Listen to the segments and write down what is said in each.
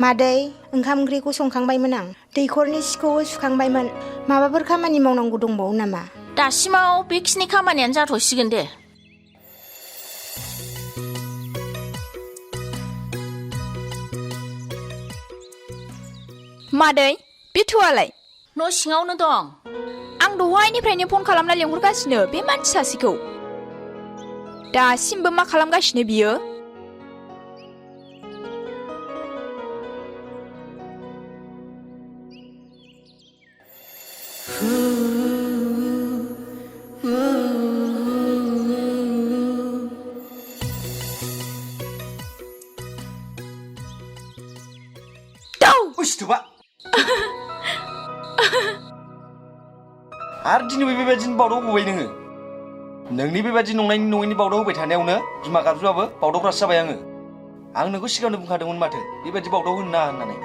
मादै ओंखाम ओंख्रिखौ संखांबायमोन आं दैखरनि सिखौबो सुखांबायमोन माबाफोर खामानि मावनांगौ दंबावो नामा दासिमाव बेखिनि खामानियानो जाथ'सिगोन दे मादै बिथुआलाय न' सिङावनो दं आं दहायनिफ्रायनो फन खालामना लेंहरगासिनो बे मानसि सासेखौ दासिमबो मा खालामगासिनो बियो बुस्थुबा आरो दिनै बेबायदिनो बावदाव होबाय नोङो नोंनि बेबायदि नंनायनि नङैनि बावदाव होबाय थानायावनो बिमा गाबजुआबो बावदावग्रासो जाबाय आं नोंखौ सिगांनो बुंखादोंमोन माथो बेबायदि बावदाव होनो नाङा होननानै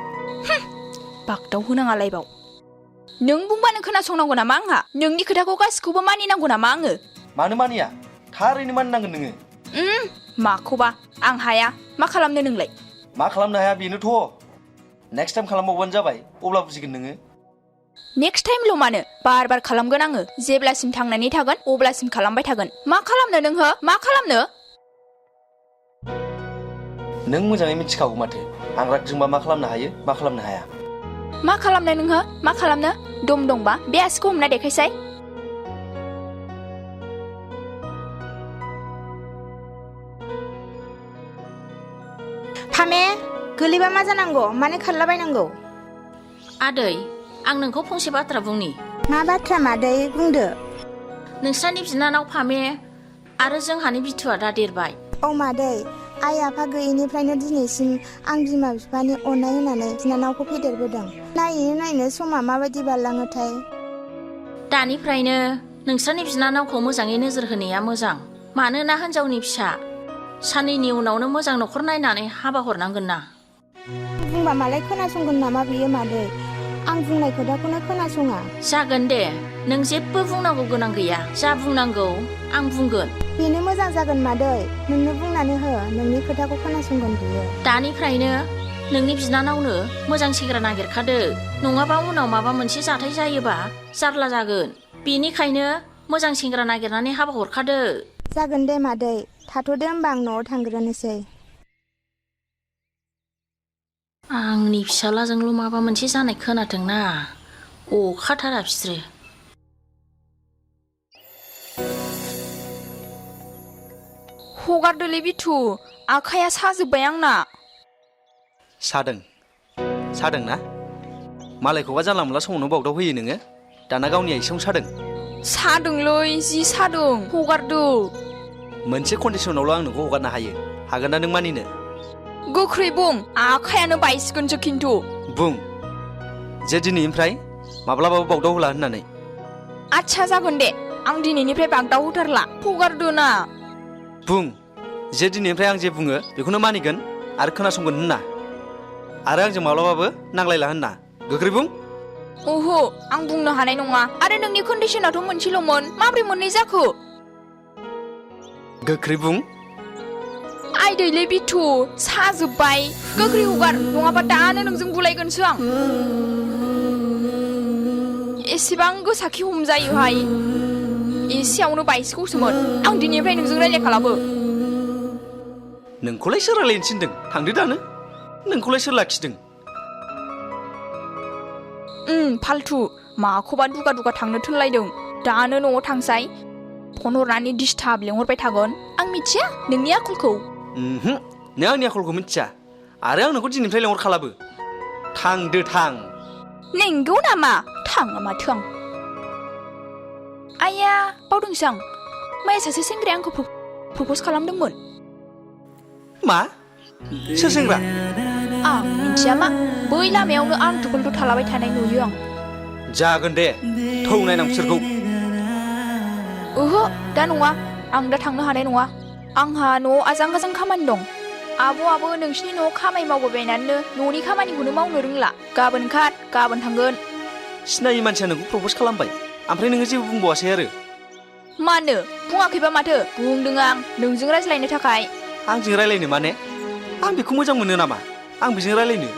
बागदाव होनाङालायबाव नों बुंबानो खोनासंनांगौ नामा आंहा नोंनि खोथाखौ गासिखौबो मानिनांगौ नामा आङो मानो मानिया थारैनो मानिनांगोन नोङो माखौबा आं हाया मा खालामनो नोंलाय मा खालामनो हाया बेनोथ' नेक्स्ट टाइम खालामबावबानो जाबाय अब्ला बुजिगोन नोङो नेक्स्ट टाइमल' मानो बार बार खालामगोन आङो जेब्लासिम थांनानै थागोन अब्लासिम खालामबाय थागोन मा खालामनो नोंहो मा खालामनो नों मोजाङै मिथिखागौ माथो आं राग जोंबा मा खालामनो हायो मा खालामनो हाया मा खालामनो नोंहो मा खालामनो दम दंबा बे आसिखौ हमना देखायसाय फामे गोलैबा मा जानांगौ मानो खारलाबायनांगौ आदै आं नोंखौ फंसे बाथ्रा बुंनि मा बाथ्रा मादै बुंदो नोंस्रानि बिनानाव फामे आरो जोंहानि बिथुआ दा देरबाय औ मादै आइ आफा गैयैनिफ्रायनो दिनैसिम आं बिमा बिफानि अननाय होनानै बिनानावखौ फेदेरबोदों नायैनो नायनो समा माबायदि बारलाङोथाय दानिफ्रायनो नोंस्रानि बिनानावखौ मोजाङै नोजोर होनाया मोजां मानोना हिनजावनि फिसा साननैनि उनावनो मोजां न'खर नायनानै हाबा हरनांगोन ना बुंबा मालाय खोनासंगोन नामा बियो मादै आं बुंनाय खोथाखौनो खोनासङा जागोन दे नों जेबो बुंनांगौ गोनां गैया जा बुंनांगौ आं बुंगोन बेनो मोजां जागोन मादै नोंनो बुंनानै हो नोंनि खोथाखौ खोनासंगोन बियो दानिफ्रायनो नोंनि बिनानावनो मोजां सेंग्रा नागिरखादो नङाबा उनाव माबा मोनसे जाथाय जायोबा जारला जागोन बेनिखायनो मोजां सेंग्रा नागिरनानै हाबा हरखादो जागोन दे मादै थाथ'दो होमबा आं न'आव थांग्रोनोसै आंनि फिसालाजोंल' माबा मोनसे जानाय खोनाथोंना अखाथारा बिसोरो हगारदोलै बिथु आखाइया साजोब्बाय आंना सादों ना मालायखौबा जानला मोनला समावनो बावदाव होयो नोङो दाना गावनि आइसिङाव सादोंलै जि सादों हगारदो मोनसे कन्डिसनावल' आं नोंखौ हगारनो हागोन ना नों मानिनो गोख्रै बुं आखायानो बायसिगोनसो खिन्थु बुं जे दिनैनिफ्राय माब्लाबाबो बावदाव होला होननानै आच्छा जागोन दे आं दिनैनिफ्राय बागदाव होथारला हगारदो ना बुं जे दिनैनिफ्राय आं जे बुङो बेखौनो मानिगोन आरो खोनासंगोन होनना आरो आंजों माब्लाबाबो नांलायला होनना गोख्रै बुं ओहो आं बुंनो हानाय नङा आरो नोंनि कन्डिसनाथ' मोनसेल'मोन माब्रै मोननै जाखो गोख्रै बुं आइदैलै बिथु साजोब्बाय गोख्रै हगार नङाबा दानो नोंजों बुलायगोनसो आं एसेबां गोसाखि हमजायोहाय एसेयावनो बायसिगौसोमोन आं दिनैनिफ्राय नोंजों रायज्लायखालाबो नोंखौलाय सोर रायज्लायनो थिनदों थांदो दानो नोंखौलाय सोर लाखिदों फाल्थु माखौबा दुगा दुगा थांनो थोनलायदों दानो न'आव थांसाय फन हरनानै डिस्टार्ब लेंहरबाय थागोन आं मिथिया नोंनि आखलखौ नों आंनि आखलखौ मिथिया आरो आं नोंखौ दिनैनिफ्राय लेंहरखालाबो थांदो थां नंगौ नामा थाङा माथो आं आइया बावदोंसो आं मैया सासे सेंग्राया आंखौ प्रप'ज खालामदोंमोन मा सोर सेंग्रा आं मिथिया मा बै लामायावनो आं थुखोलथ' थालाबाय थानाय नुयो आं जागोन दे थौ नायनां बिसोरखौ ओहो दा नङा आं दा थांनो हानाय नङा आंहा न'आव आजां गाजां खामानि दं आब'आबो नोंसिनि न'आव खामानि मावबोबायनानैनो न'नि खामानिखौनो मावनो रोंला गाबोन खार गाबोन थांगोन सिनायै मानसिया नोंखौ प्रप'ज खालामबाय ओमफ्राय नोङो जेबो बुंबावासै आरो मानो बुङाखैबा माथो बुंदों आं नोंजों रायज्लायनो थाखाय आंजों रायज्लायनो माने आं बेखौ मोजां मोनो नामा आं बेजों रायज्लायनो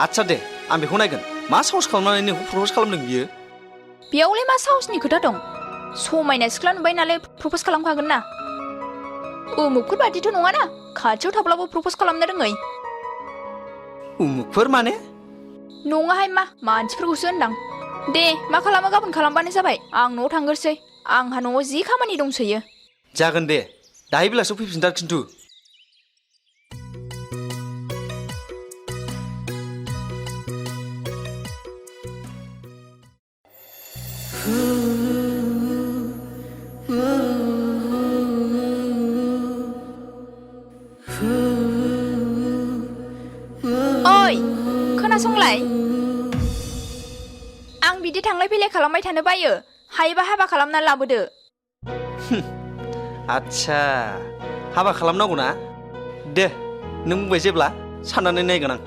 आदसा दे आं बेखौ नायगोन मा साहस खालामनानै नोंखौ प्रप'ज खालामदों बियो बेयावलाय मा साहसनि खोथा दं समायना सिख्ला नुबाय नालाय प्रप'ज खालामखागोन ना उमुखफोर बादिथ' नङाना खाथियाव थाब्लाबो प्रप'ज खालामनो रोङै उमुखफोर माने नङाहाय मा मानसिफोरखौसो होनदां दे मा खालामो गाबोन खालामबानो जाबाय आं न'आव थांगोरसै आंहा न'आव जि खामानि दंसोयो जागोन दे दाहाय बेलासियाव फैफिनथार खिन्थु ओइ खोनासंलाय आं बिदि थांलाय फैलाय खालामबाय थानो बायो हायोबा हाबा खालामना लाबोदो आदसा हाबा खालामनांगौ ना दे नों बुंबाय जेब्ला साननानै नायगोन आं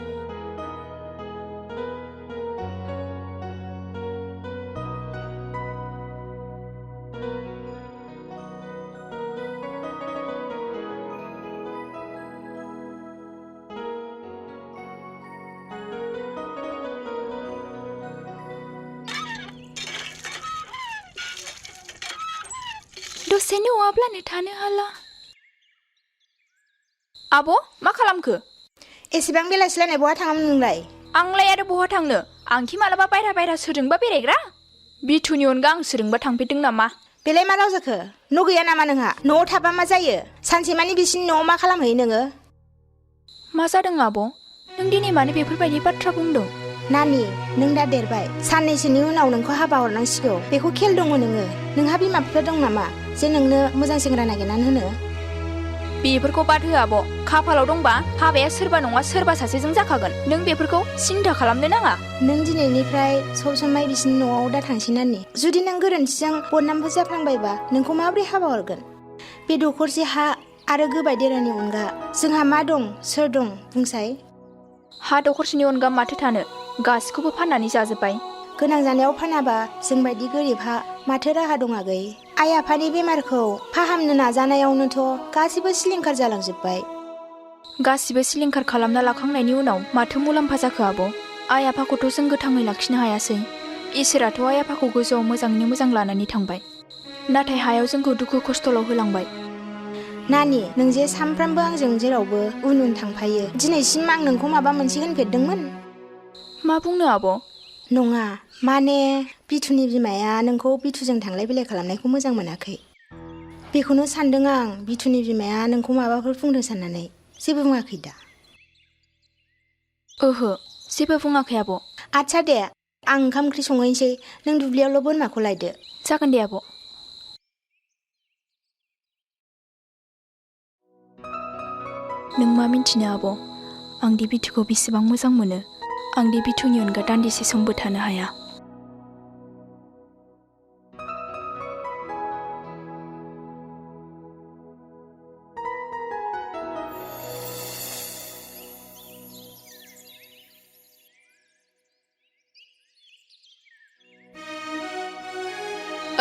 दसे नङाब्लानो थानो हाला आब' मा खालामखो एसेबां बेलासिलायनाय बहा थाङामोन नोंलाय आंलाय आरो बहा थांनो आंखि मालाबा बायह्रा सोरजोंबा बेरायग्रा बिथुनि अनगा आं सोरजोंबा थांफेरदों नामा बेलाय मा राव जाखो न' गैया नामा नोंहा न'आव थाबा मा जायो सानसेमानि बिसिनि न'आव मा खालामहैयो नोङो मा जादों आब' नों दिनै मानो बेफोरबायदि बाथ्रा बुंदों नानि नों दा देरबाय साननैसोनि उनाव नोंखौ हाबा हरनांसिगौ बेखौ खेल दङ नोङो नोंहा बिमा बिफा दं नामा जे नोंनो मोजां सेंग्रा नागिरनानै होनो बेफोरखौ बाद हो आब' खाफालाव दंबा हाबाया सोरबा नङा सोरबा सासेजों जाखागोन नों बेफोरखौ सिन्था खालामनो नाङा नों दिनैनिफ्राय सब समाय बिसिनि न'आव दा थांसै नानि जुदि नों गोरोन्थिजों बदनामफोर जाफ्लांबायबा नोंखौ माबोरै हाबा हरगोन बे दखरसे हा आरो गोबाय देरानि अनगा जोंहा मा दं सोर दं बुंसाय हा दखरसेनि अनगा माथो थानो गासिखौबो फाननानै जाजोब्बाय गोनां जानायाव फानाबा जोंबायदि गोरिबहा माथो राहा दं आगै आइ आफानि बेमारखौ फाहामनो नाजानायावनोथ' गासिबो सिलिंखार जालांजोब्बाय गासिबो सिलिंखार खालामना लाखांनायनि उनाव माथो मुलाम्फा जाखो आब' आइ आफाखौथ' जों गोथाङै लाखिनो हायासै इसोराथ' आइ आफाखौ गोजौआव मोजाङैनो मोजां लानानै थांबाय नाथाय हायाव जोंखौ दुखु खस्थ'ल' होलांबाय नानि नों जे सानफ्रामबो आंजों जेरावबो उन उन थांफायो दिनैसिम आं नोंखौ माबा मोनसे होनफेरदोंमोन मा बुंनो आब' नङा माने बिथुनि बिमाया नोंखौ बिथुजों थांलाय फैलाय खालामनायखौ मोजां मोनाखै बेखौनो सानदों आं बिथुनि बिमाया नोंखौ माबाफोर बुंदों साननानै जेबो बुङाखै दा ओहो जेबो बुङाखै आब' आदसा दे आं ओंखाम ओंख्रि संहैनोसै नों दुब्लियावल' बोरमाखौ लायदो जागोन दे आब' नों मा मिन्थिनो आब' आंदि बिथुखौ बेसेबां मोजां मोनो आंदि बिथुनि अनगा दान्दिसे समबो थानो हाया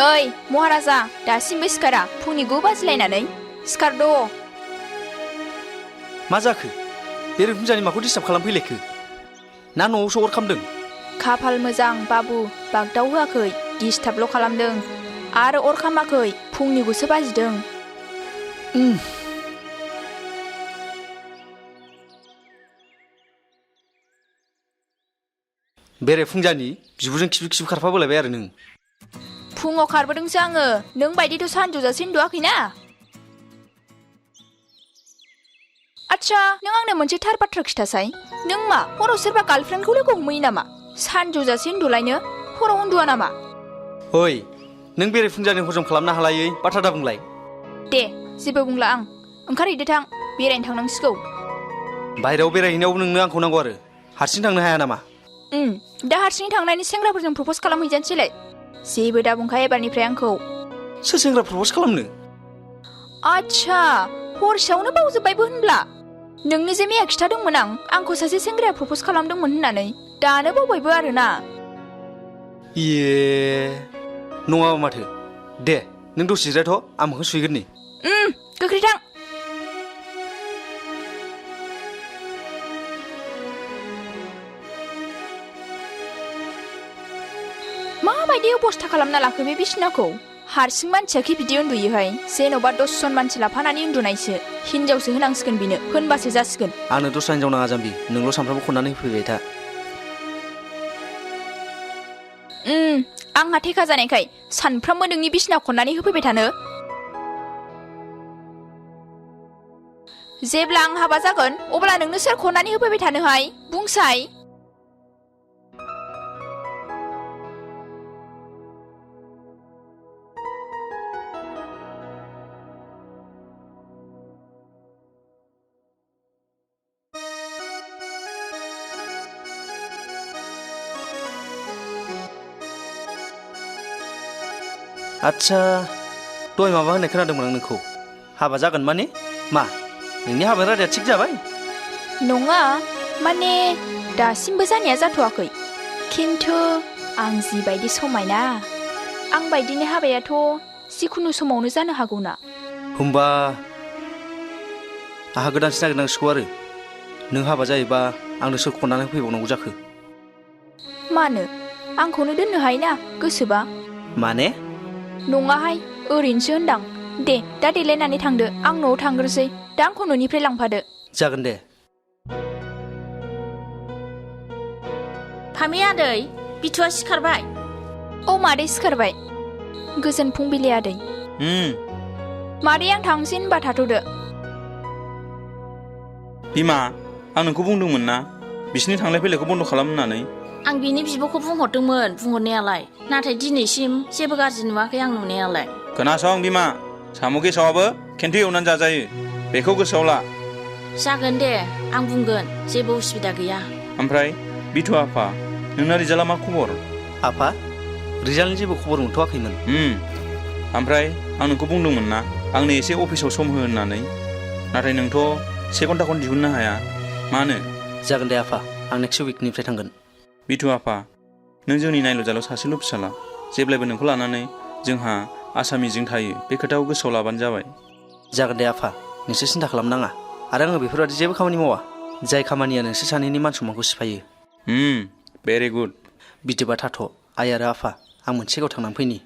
ओइ महाराजा दासिमबो सिखारा फुंनि 9 बाजिलायनानै सिखारद' मा जाखो बे फुंजानि माखौ डिस्टार्ब खालामफैलायखो ना न'आवसो अर खामदों खाफाल मोजां बाबु बागदाव होआखै डिस्टार्बल' खालामदों आरो अर खामाखै फुंनि 9सो बाजिदों बेरे फुंजानि बिबुजों खिबु खारफाबोलायबाय आरो नों फुङाव खारबोदोंसो आङो नों बायदिथ' सानजौजासे उन्दुआखै ना आच्छा नों आंनो मोनसे थार बाथ्रा खिथासाय नों मा हराव सोरबा गार्लफ्रेन्डखौ लोगो हमहैयो नामा सानजौजासे उन्दुलायनो हराव उन्दुआ नामा ओइ नों बेरे फुंजानि हजम खालामनो हालायै बाथ्रा दा बुंलाय दे जेबो बुंला आं ओंखारहैदो थां बेरायनो थांनांसिगौ बाहेरायाव बेरायहैनायावबो नोंनो आंखौ नांगौ आरो हारसिं थांनो हाया नामा दा हारसिं थांनायनि सेंग्राफोरजों प्रप'ज खालामहैजानोसैलाय जेबो दा बुंखा एबारनिफ्राय आंखौ सोर सेंग्रा प्रप'ज खालामनो आच्छा हरसेयावनो बावजोब्बायबो होनब्ला नोंनो जे मैया खिथादोंमोन आंखौ सासे सेंग्राया प्रप'ज खालामदोंमोन होननानै दानो बावबायबो आरोना नङाबा माथो दे नों दसे जिरायथ' आं मोखां सुहैगोन नै गोख्रै थां माबायदि अबस्था खालामना लाखो बे बिसिनाखौ हारसिं मानसियाखि बिदि उन्दुयोहाय जेन'बा 10 जन मानसि लाफानानै उन्दुनायसो हिनजावसो होनांसिगोन बिनो होनबासो जासिगोन आंनो दस्रा हिनजाव नाङा जाम्बि नोंल' सानफ्रामबो खननानै होफैबाय था आंहा थेखा जानायखाय सानफ्रामबो नोंनि बिसिना खननानै होफैबाय थानो जेब्ला आं हाबा जागोन अब्ला नोंनो सोर खननानै होफैबाय थानोहाय बुंसाय आच्छा दहाय माबा होननाय खोनादोंमोन आं नोंखौ हाबा जागोन माने मा नोंनि हाबानि रादाया थिग जाबाय नङा माने दासिमबो जानाया जाथ'वाखै खिन्थु आं जिबायदि समायना आं बायदिनि हाबायाथ' जिखुनु समावनो जानो हागौना होमबा आहा गोदानसो नागिरनांसिगौ आरो नों हाबा जायोबा आंनो सोर खननानै फैबावनांगौ जाखो मानो आंखौनो दोननो हायोना गोसोबा माने नङाहाय ओरैनोसो होनदां दे दा देलायनानै थांदो आं न'आव थांग्रोसै दा आंखौ न'निफ्राय लांफादो जागोन दे फामि आदै बिथुआ सिखारबाय औ मादै सिखारबाय गोजोन फुंबिलि आदै मादै आं थांसै होनबा थाथ'दो बिमा आं नोंखौ बुंदोंमोन ना बिसिनि थांलाय फैलायखौ बन्द' खालाम होननानै आं बिनि बिब'खौ बुंहरदोंमोन बुंहरनायालाय नाथाय दिनैसिम जेबो गाज्रि नुवाखै आं नुनायालाय खोनासं बिमा साम' गेसावाबो खेन्थु एवनानै जाजायो बेखौ गोसोआव ला जागोन दे आं बुंगोन जेबो उसुबिदा गैया ओमफ्राय बिथु आफा नोंना रिजाल्टआ मा खबर आफा रिजाल्टनि जेबो खबर मोनथ'वाखैमोन ओमफ्राय आं नोंखौ बुंदोंमोन ना आंनो एसे अफिसाव सम हो होननानै नाथाय नोंथ' 1 घन्टाखौनो दिहुननो हाया मानो जागोन दे आफा आं नेक्स्ट उइकनिफ्राय थांगोन बिथु आफा नों जोंनि नायल' जाल' सासेल' फिसाला जेब्लायबो नोंखौ लानानै जोंहा आसा मिजिं थायो बे खोथाखौ गोसोआव लाबानो जाबाय जागोन दे आफा नोंसोर सिन्था खालामनाङा आरो आङो बेफोरबादि जेबो खामानि मावा जाय खामानिया नोंसोर सानैनि मान सनमानखौ सिफायो भेरि गुड बिदिबा थाथ' आइ आरो आफा आं मोनसे जायगायाव थांनानै फैनि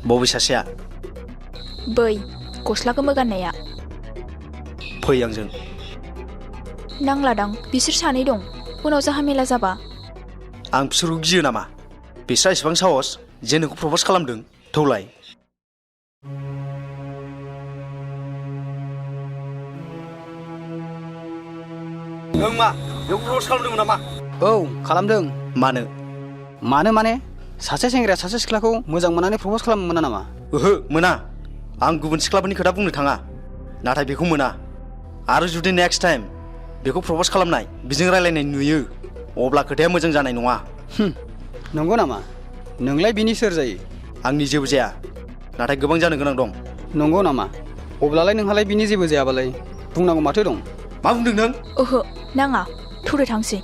बबे सासेया बै गस्ला गोमो गाननाया फै आंजों नांलादां बिसोर सानै दं उनाव जाहामेला जाबा आं बिसोरखौ गियो नामा बिस्रा एसेबां साहस जे नोंखौ प्रप'ज खालामदों थौलाय नों मा नोंखौ प्रप'ज खालामदोंमोन नामा औ खालामदों मानो माने सासे सेंग्राया सासे सिख्लाखौ मोजां मोननानै प्रप'ज खालामनो मोना नामा ओहो मोना आं गुबुन सिख्लाफोरनि खोथा बुंनो थाङा नाथाय बेखौ मोना आरो जुदि नेक्स्ट टाइम बेखौ प्रप'ज खालामनाय बिजों रायलायनाय नुयो अब्ला खोथाया मोजां जानाय नङा नंगौ नामा नोंलाय बिनि सोर जायो आंनि जेबो जाया नाथाय गोबां जानो गोनां दं नंगौ नामा अब्लालाय नोंहालाय बिनि जेबो जायाबालाय बुंनांगौ माथो दं मा बुंदों नों ओहो नाङा थौदो थांसै